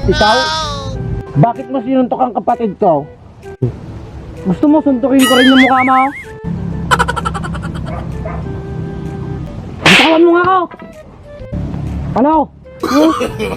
Ikaw? Bakit mo sinuntok ang kapatid ko? Gusto mo suntukin ko rin yung mukha mo? Bitawan mo nga ako! Ano? No.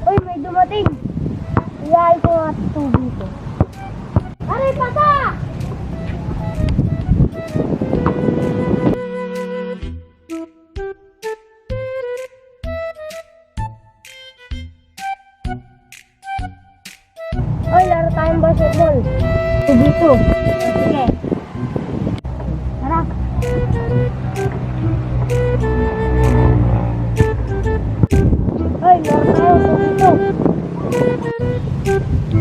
Uy, may dumating. Iyahay ko nga sa tubig ko. Aray, pasa! Uy, laro tayong basketball. Tubig ko. Sige. Tara. Uy, laro tayo. Tubig ko.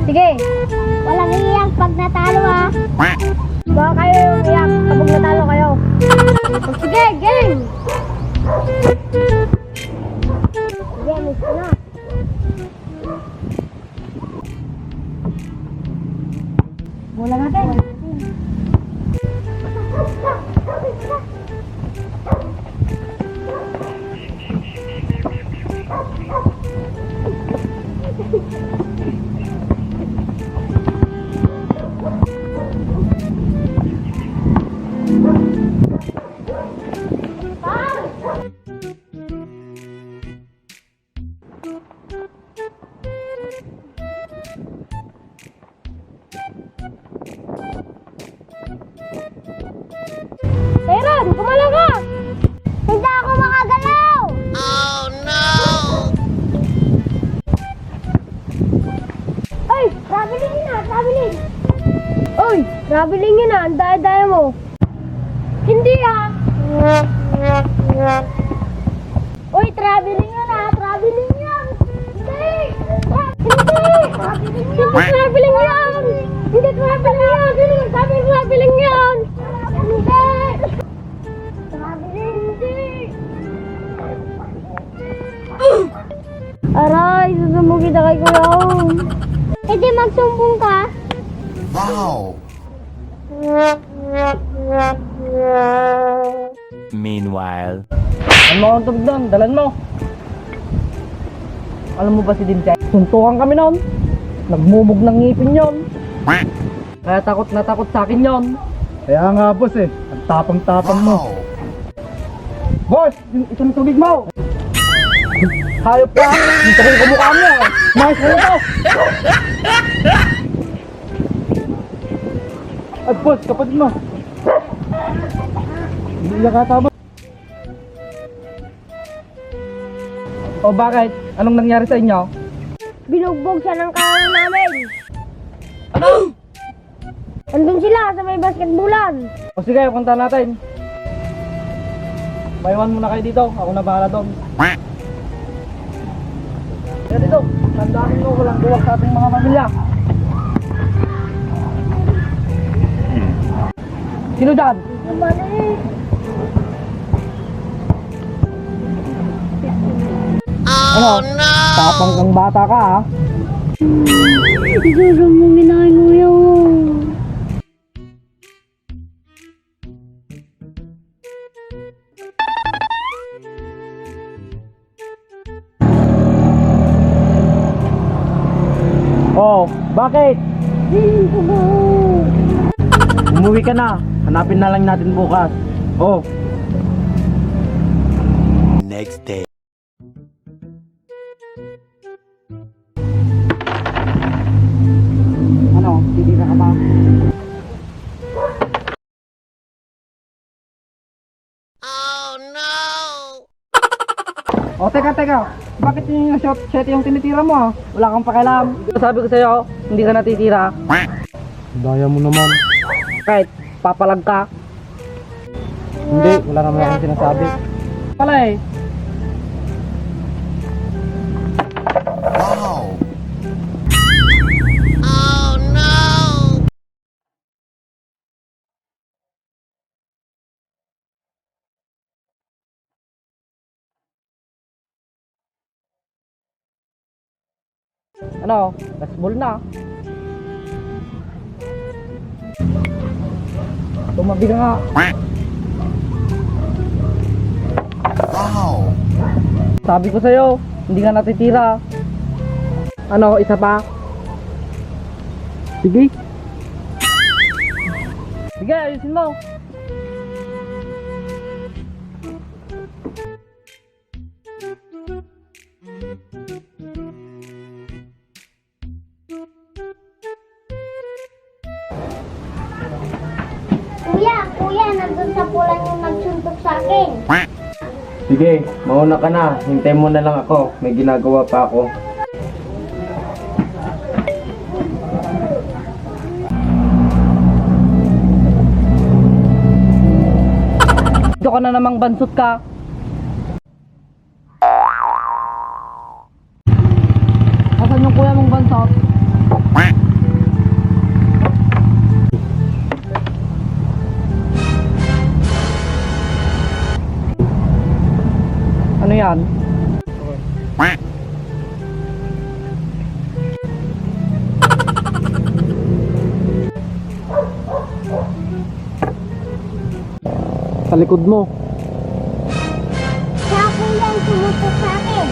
Sige. Walang iiyak pag natalo ha. Baka kayo yung iyak kapag natalo kayo. O, sige, game! Sige, miss ko na. Bola natin. Aaron, kumala ka! Hindi ako makagalaw! Oh no! Ay, traveling yun na, traveling! Uy, traveling yun na, ang daya-daya mo. Hindi ah! Uy, traveling yun ah, traveling yun! Hindi! Hindi! Hindi traveling yun! Hindi traveling yun! Sino nagsabi traveling yun? Hindi! Aray, susumbong kita kay Kuya Om. Eh di magsumbong ka. Wow. Meanwhile. Ano mo akong tubig doon? Dalan mo. Alam mo ba si Dimchay? Suntukan kami noon. Nagmumog ng ngipin yon. Kaya takot na takot sa akin yon. Kaya nga boss eh, ang tapang-tapang mo. Boss, yung isang tubig mo. Hayop ka, yung tubig ko mukha mo. Mais mo ito. At boss, kapatid mo. Hindi na katama. O bakit? Anong nangyari sa inyo? Binugbog siya ng kawan namin. Ano? Andun sila sa may basketbulan. O sige, punta natin. Baywan muna kayo dito. Ako na bahala doon. Kaya dito, tandaan mo, walang buwag sa ating mga pamilya. Sino dyan? Mali. Ano? Tapang kang bata ka ha? Siguro mong ginagawa mo. Oh, bakit? Hindi ko ba? Umuwi ka na. Hanapin na lang natin bukas. Oh, Next day. ano? Titira ka ba? O, teka. Bakit yung shot yung tinitira mo ah? Wala kang pakialam. Sabi ko sa'yo, hindi ka natitira. Daya mo naman. Kahit papalag ka. Hindi, wala naman akong sinasabi. Pala eh. Wow. Ano? Last ball na. Tumabi ka nga. Wow. Sabi ko sa'yo, hindi ka natitira. Ano, isa pa? Sige. Sige, ayusin mo. Kuya, nandun sa pulan yung nagsuntok sa akin. Sige, mauna ka na. Hintay mo na lang ako. May ginagawa pa ako. Dito ka na namang bansot ka. Asan yung kuya mong bansot? Ano yan? Sa likod mo. Siya kuya ang sumutok sa akin.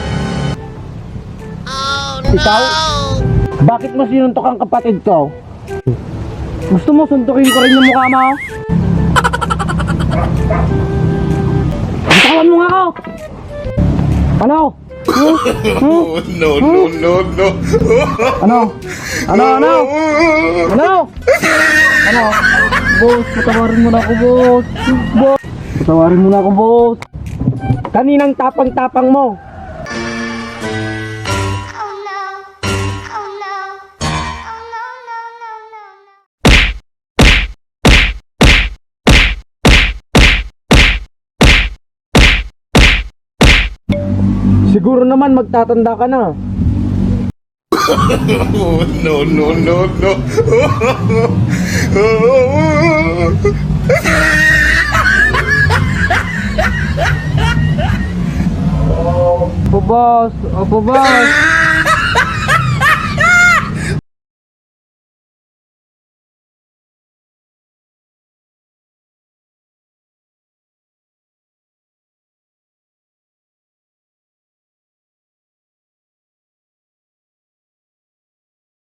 Ikaw? Bakit mo sinuntok ang kapatid ko? Gusto mo suntukin ko rin yung mukha mo? Bitawan mo nga ako! Ano? Oh, no. Ano? Ano? Boss, patawarin mo na ako, boss. Boss, patawarin mo na ako, boss. Kaninang tapang-tapang mo? Oh no. Siguro naman magtatanda ka na. Oh, no. Opo, boss.